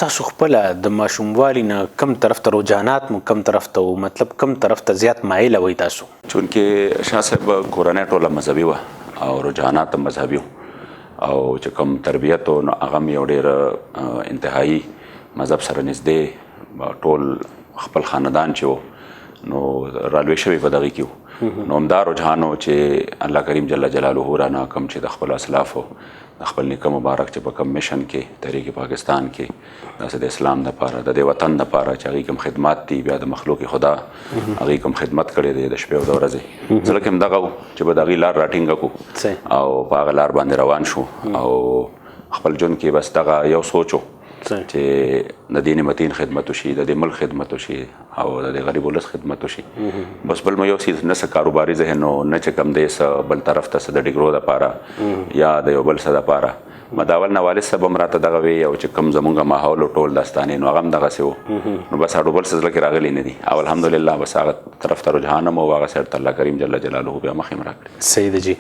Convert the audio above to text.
تاسو خپله د ماشوموالي نه کوم طرف ته رجحانات مو کوم طرف ته وو، مطلب کوم طرف ته زیات مایل وئ تاسو؟ چونکه شاه صاحب کورنۍ ټوله مذهبي وه او رجحانات هم مذهبي وو، او چې کوم تربیت و نو هغه هم یو ډېر انتهایی مذهب سره نږدې، ټول خپل خاندان چې وو نو رالوی شوی په دغه کې وو. نو همدا رجحان و چې الله کریم جل جلاله رانه کوم چې د خپلو اسلافو د خپل نیکه مبارک چې په کوم مشن کې تحریک پاکستان کې داسې د اسلام دپاره، د دې وطن دپاره چې هغوی کوم خدمات دي، بیا د مخلوق خدا هغوی کوم خدمت کړی دی د شپې او د ورځې، زړه کې هم دغه و چې به د هغوی لار راټینګه کړو او په هغه لار باندې روان شو. او خپل ژوند کې بس دغه یو سوچ و چې د دین متین خدمت وشي، د دې ملک خدمت وشي او د دې غریب ولس خدمت وشي. بس بل مو یو څیز نه څه کاروباري ذهن و، نه چې کوم دی څه بل طرف ته څه د ډیګرو دپاره یا د یو بل څه دپاره. ما د اول نه والد صاحب هم راته دغه وی، او چې کوم زمونږ ماحول و ټول داستانې نو هغه هم دغسې و. نو بس هډو بل څه زړه کې راغلي نه دي، او الحمدلله بس هغه طرف ته رجحان هم و، هغه سایډ ته الله کریم جل جلاله بیا مخې هم راکړې. صحیح ده جی.